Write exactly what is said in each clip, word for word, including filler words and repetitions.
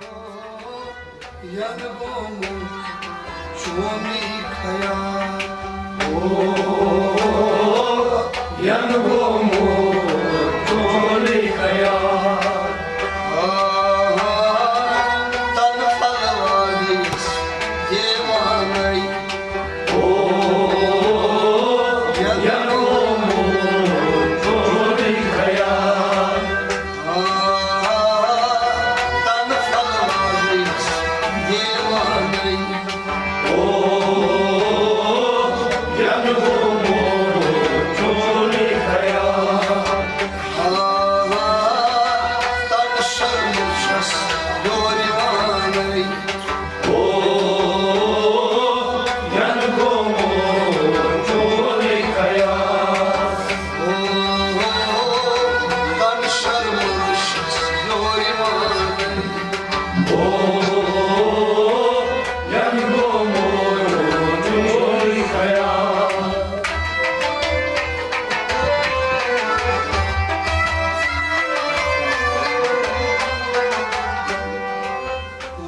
ینہٕ گوٚمُت چونُے خیال۔ او، ینہٕ گوٚمُت چونُے خیال۔ آ، تن پھلوٲوِس دیوانَے۔ او، ینہٕ گوٚمُت چونُے خیال۔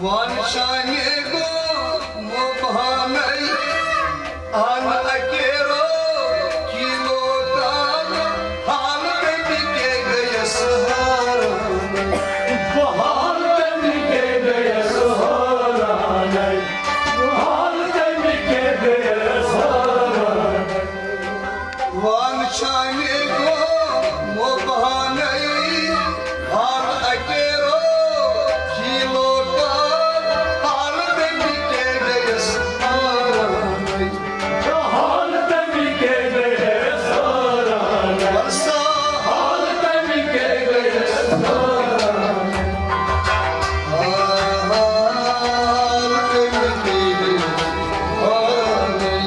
وان چانہِ گوٚو مُبہانَے، اَن اَکے رو کِلو دان، حال تَمہِ کے گٔیَس حٲران۔ بہٕ حال تَمہِ کے گٔیَس حٲران۔ بہٕ حال تَمہِ کے گٔیَس حٲران۔ وان چانہِ گوٚو مُبہانَے، حال اَکے رو کِلو دان، حال تَمہِ کے گٔیَس حٲرانَے۔ حال تَمہِ کے گٔیَس حٲرانَے۔ حال تَمہِ کے گٔیَس حٲرانَے۔ حال تَمہِ کے گٔیَس حٲرانَے۔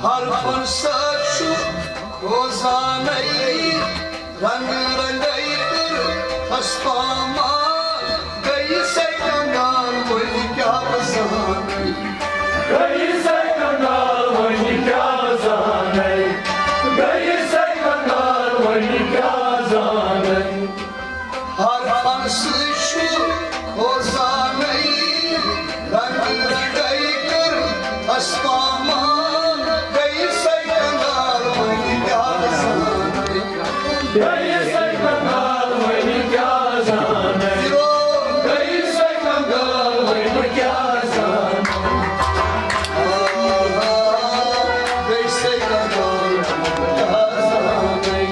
حرفن سۭتۍ چھُ کھوژانٕے، رنٛگ رنٛگے تہٕ پھسپامان۔ گٔیہِ سَے کنگال، وۄنۍ کیٛاہ بہٕ زانَے۔ گٔیہِ سَے کنگال، وۄنۍ کیٛاہ بہٕ زانَے۔ گٔیہِ سَے کنگال، وۄنۍ کیٛاہ زانَے۔ حرفن سۭتۍ چھُ کھوژانٕے، رنٛگ رنٛگے کٔر پھسپامان۔ گٔیہِ سَے کنگال، وۄنۍ کیٛاہ زانَے۔ گٔیہِ سَے کنگال، وۄنۍ کیٛاہ زانَے۔ گٔیہِ سَے کنگال، وۄنۍ کیٛاہ زانَے۔ گٔیہِ سَے کنگال، وۄنۍ کیٛاہ زانَے۔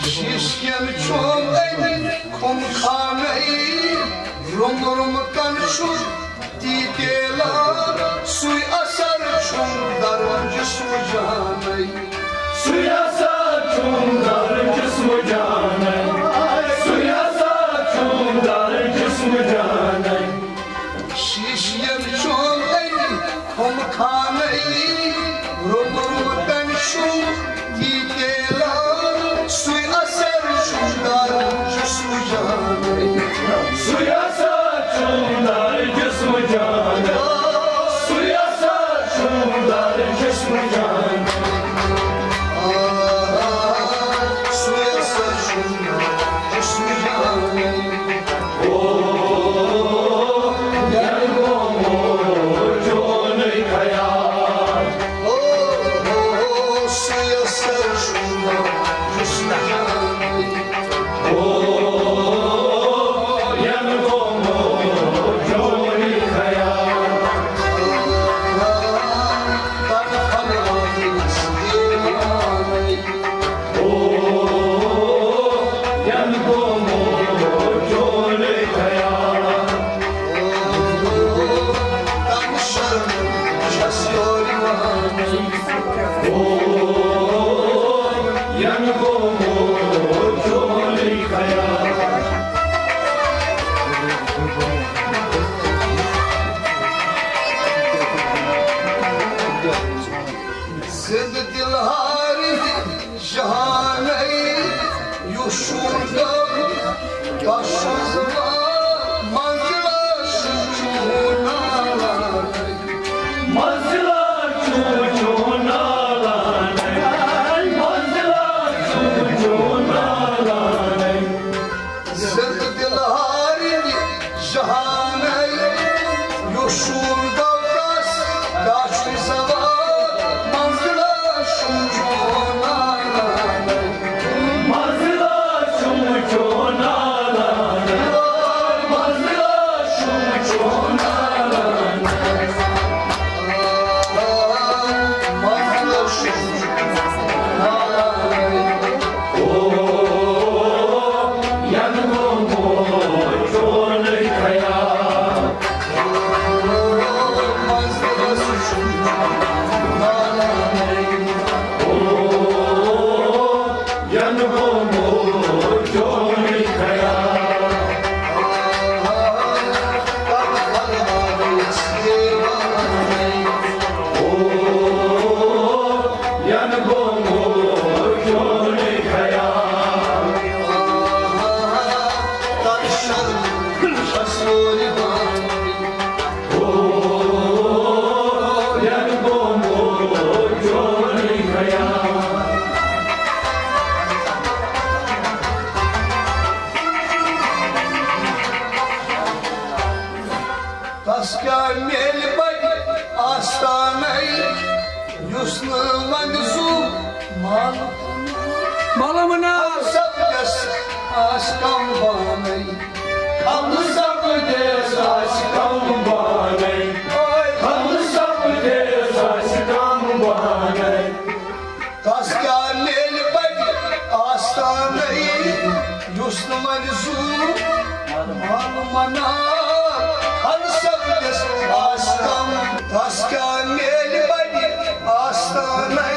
شیشکٮ۪ن چھُم أنٛدۍ خُم خانَے، رُم رُم کَن چھُ تی تیلان، سُے اثر چھُم در جسم جانَے۔ سُے اثر چھُم در جسم جانَے۔ سُے اثر چھُم در جسم منزلہ چھُ چون نالان، منزلہ چھُ چون نالان، منزلہ چھُ چون نالان۔ زِندٕ دِل ہارِ جہانَے، یُس شوٗر گوٚو تَس، داش زوال منزلہ چھُ چون نالان۔ منزلہ چھُ چون نالان، منزلہ چھُ چون نالان۔ منزلہ چھُ چون نالان۔ او، ینہٕ گوٚمُت چون خیال۔ منزلہ چھُ چون نالان۔ او، ینہٕ گوٚمُت چون خیال۔ او، ینہٕ گوٚمُت چون خیال۔ تس کیٛاہ میلہِ بڑِ آستانَے، یُس نہٕ وۄنۍ زُو مال مال منال سپدٮ۪س آسہِ کم بانَے۔ کم سپدٮ۪س آسہِ کم بانَے۔ کم سپدٮ۪س آسہِ کم بانَے۔ تس کیٛاہ میلہِ بڑِ آستانَے، یُس نہٕ وۄنۍ زُو مال منال ہن سپدٮ۪س آسہِ کم۔ تس کیٛاہ میلہِ بڑِ آستانَے،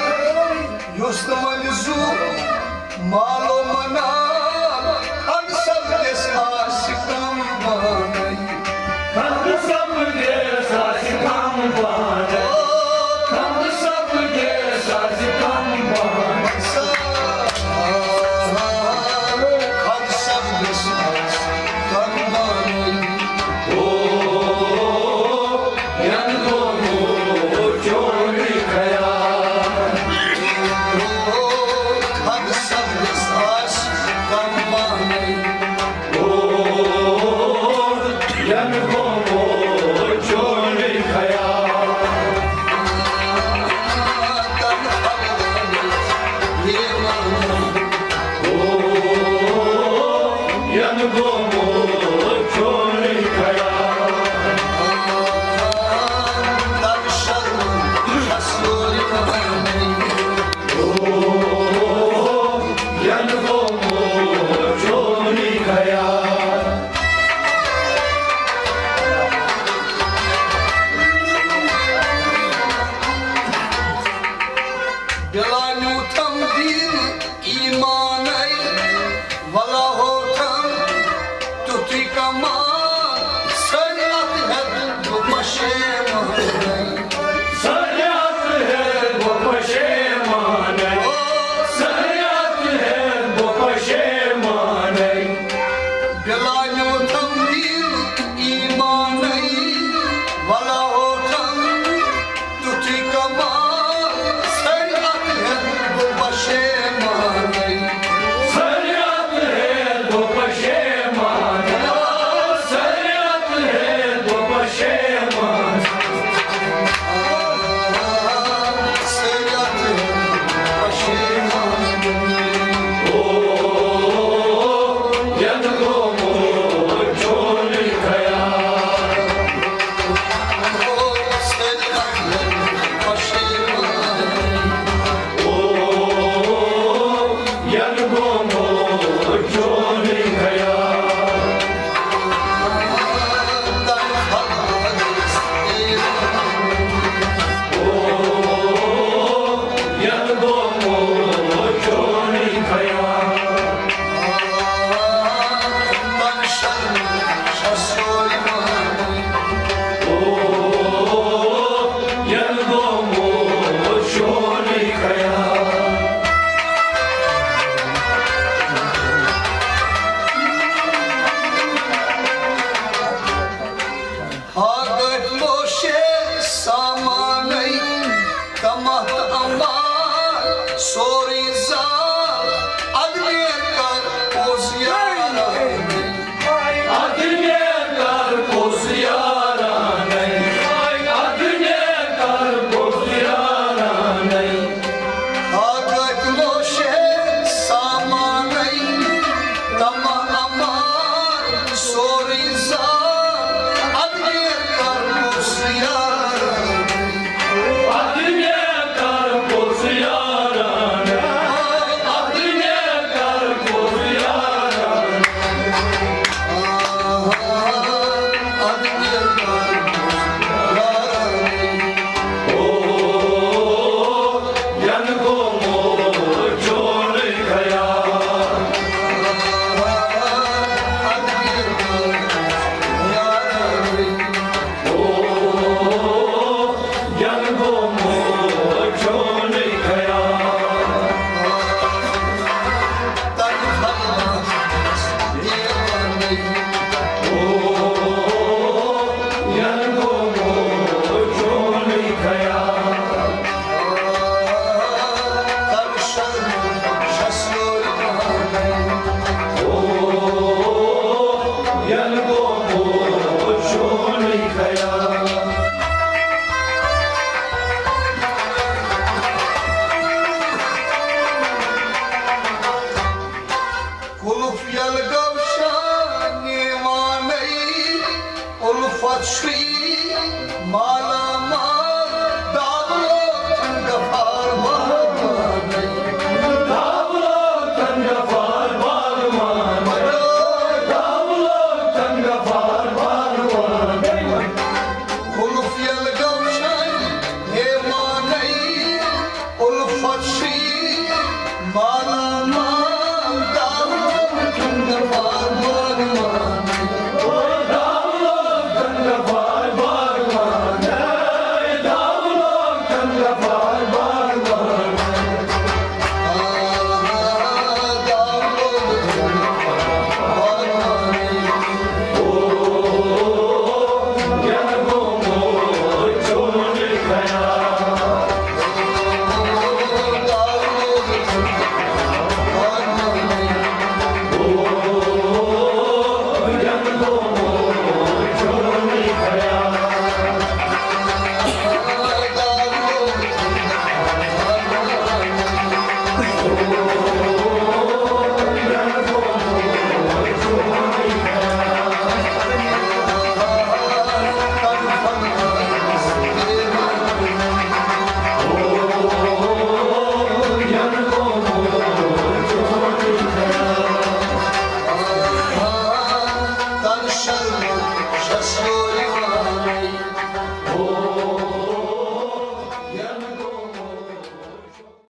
یُس نہٕ وۄنۍ زُو مال و منال ہن سپدٮ۪س آسہِ کم بانَے۔ ہن سپدٮ۪س آسہِ کم بانَے۔ ہن سپدٮ۪س آسہِ کم بانَے۔ ہن سپدٮ۪س آسہِ کم بانَے۔ او، ینہٕ گوٚمُت چون خیال۔ او، ینہٕ گوٚمُت چون خیال۔ او، ینہٕ گوٚمُت چون خیال۔ او، ینہٕ گوٚمُت چون خیال۔ بِلا نیوٗتھم دیٖن ایٖمانَے، وَلا ہوتھم تیُتھُے کمال، سٲرِتھ ہٮ۪تھ بہٕ پشیمانَے۔ سٲرِتھ ہٮ۪تھ بہٕ پشیمانَے۔ سٲرِتھ ہٮ۪تھ بہٕ پشیمانَے۔ بِلا نیوٗتھم دیٖن ایٖمانَے، وَلا ہوتھم تیُتھُے کمال، سٲرِتھ ہٮ۪تھ بہٕ پشیمانَے۔ سٲرِتھ ہٮ۪تھ بہٕ پشیمانَے۔ سٲرِتھ ہٮ۪تھ بہٕ پشیمانَے۔ سٲرِتھ ہٮ۪تھ بہٕ پشیمانَے۔ او، ینہٕ گوٚمُت چون سورُے زان، اَدٕ مےٚ کر پوٚز یارن۔ اَدٕ مےٚ کر پوٚز یارن۔ اَدٕ مےٚ کر پوٚز یارن۔ اَدٕ مےٚ کر پوٚز یارن۔ او، ینہٕ گوٚمُت چونُے خیال۔ قلف یلہٕ گوٚو شانہِ وانَے، الفت چھُے ما